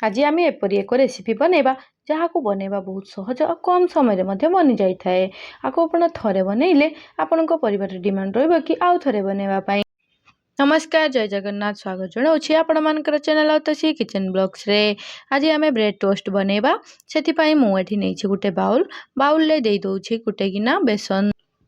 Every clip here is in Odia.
ଆଜି ଆମେ ଏପରି ଏକ ରେସିପି ବନେଇବା, ଯାହାକୁ ବନେଇବା ବହୁତ ସହଜ ଆଉ କମ୍ ସମୟରେ ମଧ୍ୟ ବନିଯାଇଥାଏ। ଆକୁ ଆପଣ ଥରେ ବନେଇଲେ ଆପଣଙ୍କ ପରିବାରରେ ଡିମାଣ୍ଡ ରହିବ କି ଆଉ ଥରେ ବନେଇବା ପାଇଁ। ନମସ୍କାର, ଜୟ ଜଗନ୍ନାଥ। ସ୍ୱାଗତ ଜଣାଉଛି ଆପଣମାନଙ୍କର ଚ୍ୟାନେଲ୍ ଅତସି କିଚେନ୍ ବ୍ଲଗ୍ସରେ। ଆଜି ଆମେ ବ୍ରେଡ଼୍ ଟୋଷ୍ଟ ବନେଇବା। ସେଥିପାଇଁ ମୁଁ ଏଠି ନେଇଛି ଗୋଟେ ବାଉଲ୍। ବାଉଲ୍ରେ ଦେଇଦେଉଛି ଗୋଟେ ଗିନା ବେସନ।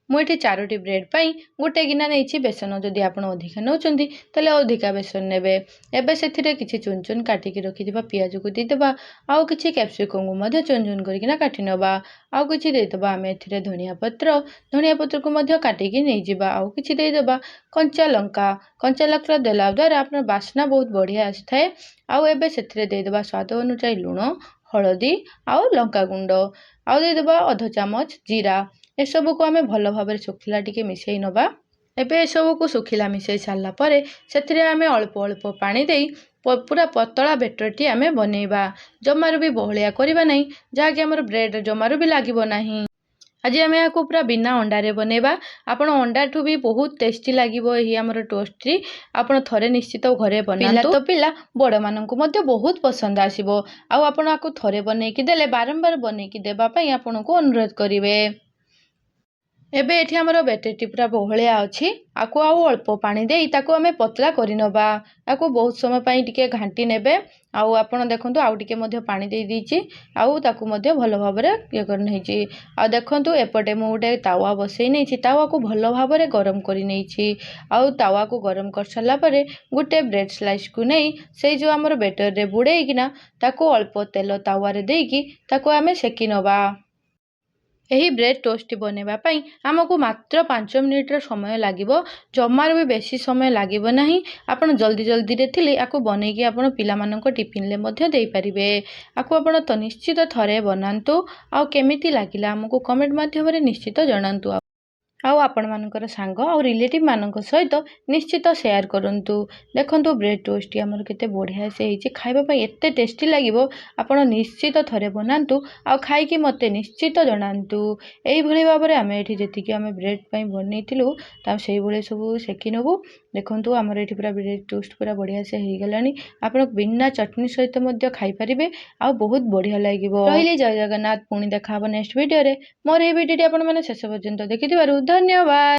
ମୁଁ ଏଠି ଚାରୋଟି ବ୍ରେଡ଼୍ ପାଇଁ ଗୋଟେ ଗିନା ନେଇଛି ବେସନ। ଯଦି ଆପଣ ଅଧିକା ନେଉଛନ୍ତି, ତାହେଲେ ଅଧିକା ବେସନ ନେବେ। ଏବେ ସେଥିରେ କିଛି ଚୁନ ଚୁନ କାଟିକି ରଖିଥିବା ପିଆଜକୁ ଦେଇଦେବା ଆଉ କିଛି କ୍ୟାପ୍ସିକମ୍କୁ ମଧ୍ୟ ଚୁନ ଚୁନ କରିକିନା କାଟି ନେବା। ଆଉ କିଛି ଦେଇଦେବା ଆମେ ଏଥିରେ ଧନିଆ ପତ୍ର। ଧନିଆ ପତ୍ରକୁ ମଧ୍ୟ କାଟିକି ନେଇଯିବା। ଆଉ କିଛି ଦେଇଦେବା କଞ୍ଚା ଲଙ୍କା। କଞ୍ଚା ଲଙ୍କା ଦେଲା ଦ୍ୱାରା ଆପଣଙ୍କ ବାସ୍ନା ବହୁତ ବଢ଼ିଆ ଆସିଥାଏ। ଆଉ ଏବେ ସେଥିରେ ଦେଇଦେବା ସ୍ୱାଦ ଅନୁଯାୟୀ ଲୁଣ, ହଳଦୀ ଆଉ ଲଙ୍କାଗୁଣ୍ଡ। ଆଉ ଦେଇଦେବା ଅଧ ଚାମଚ ଜିରା। ଏସବୁକୁ ଆମେ ଭଲ ଭାବରେ ଶୁଖିଲା ଟିକେ ମିଶାଇ ନେବା। ଏବେ ଏସବୁକୁ ଶୁଖିଲା ମିଶାଇ ସାରିଲା ପରେ ସେଥିରେ ଆମେ ଅଳ୍ପ ଅଳ୍ପ ପାଣି ଦେଇ ପୁରା ପତଳା ବେଟରଟି ଆମେ ବନେଇବା। ଜମାରୁ ବି ବହଳିଆ କରିବା ନାହିଁ, ଯାହାକି ଆମର ବ୍ରେଡ଼୍ ଜମାରୁ ବି ଲାଗିବ ନାହିଁ। ଆଜି ଆମେ ଏହାକୁ ପୁରା ବିନା ଅଣ୍ଡାରେ ବନେଇବା। ଆପଣ ଅଣ୍ଡାଠୁ ବି ବହୁତ ଟେଷ୍ଟି ଲାଗିବ ଏହି ଆମର ଟୋଷ୍ଟଟି। ଆପଣ ଥରେ ନିଶ୍ଚିତ ଘରେ ବନାନ୍ତୁ। ପିଲା ତ ପିଲା, ବଡ଼ମାନଙ୍କୁ ମଧ୍ୟ ବହୁତ ପସନ୍ଦ ଆସିବ। ଆଉ ଆପଣ ଆକୁ ଥରେ ବନେଇକି ଦେଲେ ବାରମ୍ବାର ବନେଇକି ଦେବା ପାଇଁ ଆପଣଙ୍କୁ ଅନୁରୋଧ କରିବେ। ଏବେ ଏଠି ଆମର ବେଟରଟି ପୁରା ବହଳିଆ ଅଛି। ଆକୁ ଆଉ ଅଳ୍ପ ପାଣି ଦେଇ ତାକୁ ଆମେ ପତଳା କରିନେବା। ତାକୁ ବହୁତ ସମୟ ପାଇଁ ଟିକେ ଘାଣ୍ଟି ନେବେ। ଆଉ ଆପଣ ଦେଖନ୍ତୁ, ଆଉ ଟିକେ ମଧ୍ୟ ପାଣି ଦେଇ ଦେଇଛି ଆଉ ତାକୁ ମଧ୍ୟ ଭଲ ଭାବରେ ଇଏ କରି ନେଇଛି। ଆଉ ଦେଖନ୍ତୁ, ଏପଟେ ମୁଁ ଗୋଟେ ତାୱା ବସେଇ ନେଇଛି। ତାୱାକୁ ଭଲ ଭାବରେ ଗରମ କରି ନେଇଛି। ଆଉ ତାୱାକୁ ଗରମ କରିସାରିଲା ପରେ ଗୋଟେ ବ୍ରେଡ଼୍ ସ୍ଲାଇସ୍କୁ ନେଇ ସେଇ ଯେଉଁ ଆମର ବେଟରରେ ବୁଡ଼େଇକିନା ତାକୁ ଅଳ୍ପ ତେଲ ତାୱାରେ ଦେଇକି ତାକୁ ଆମେ ସେକି ନେବା। ଏହି ବ୍ରେଡ଼୍ ଟୋଷ୍ଟଟି ବନେଇବା ପାଇଁ ଆମକୁ ମାତ୍ର 5 ମିନିଟ୍ର ସମୟ ଲାଗିବ। ଜମାରୁ ବି ବେଶୀ ସମୟ ଲାଗିବ ନାହିଁ। ଆପଣ ଜଲ୍ଦି ଜଲ୍ଦିରେ ଥିଲେ ଆକୁ ବନେଇକି ଆପଣ ପିଲାମାନଙ୍କ ଟିଫିନରେ ମଧ୍ୟ ଦେଇପାରିବେ। ଆକୁ ଆପଣ ତ ନିଶ୍ଚିତ ଥରେ ବନାନ୍ତୁ ଆଉ କେମିତି ଲାଗିଲା ଆମକୁ କମେଣ୍ଟ ମାଧ୍ୟମରେ ନିଶ୍ଚିତ ଜଣାନ୍ତୁ। ଆଉ ଆପଣମାନଙ୍କର ସାଙ୍ଗ ଆଉ ରିଲେଟିଭ୍ ମାନଙ୍କ ସହିତ ନିଶ୍ଚିତ ସେୟାର କରନ୍ତୁ। ଦେଖନ୍ତୁ, ବ୍ରେଡ଼୍ ଟୋଷ୍ଟଟି ଆମର କେତେ ବଢ଼ିଆ ସେ ହେଇଛି। ଖାଇବା ପାଇଁ ଏତେ ଟେଷ୍ଟି ଲାଗିବ। ଆପଣ ନିଶ୍ଚିତ ଥରେ ବନାନ୍ତୁ ଆଉ ଖାଇକି ମୋତେ ନିଶ୍ଚିତ ଜଣାନ୍ତୁ। ଏଇଭଳି ଭାବରେ ଆମେ ଏଠି ଯେତିକି ଆମେ ବ୍ରେଡ଼୍ ପାଇଁ ବନେଇଥିଲୁ, ତା ସେଇଭଳି ସବୁ ସେକି ନେବୁ। ଦେଖନ୍ତୁ, ଆମର ଏଠି ପୁରା ବ୍ରେଡ଼୍ ଟୋଷ୍ଟ ପୁରା ବଢ଼ିଆ ସେ ହେଇଗଲାଣି। ଆପଣ ବିନା ଚଟଣି ସହିତ ମଧ୍ୟ ଖାଇପାରିବେ ଆଉ ବହୁତ ବଢ଼ିଆ ଲାଗିବ। ରହିଲି, ଜୟ ଜଗନ୍ନାଥ। ପୁଣି ଦେଖା ହେବ ନେକ୍ସଟ ଭିଡ଼ିଓରେ। ମୋର ଏହି ଭିଡ଼ିଓଟି ଆପଣମାନେ ଶେଷ ପର୍ଯ୍ୟନ୍ତ ଦେଖିଥିବାରୁ ଧନ୍ୟବାଦ।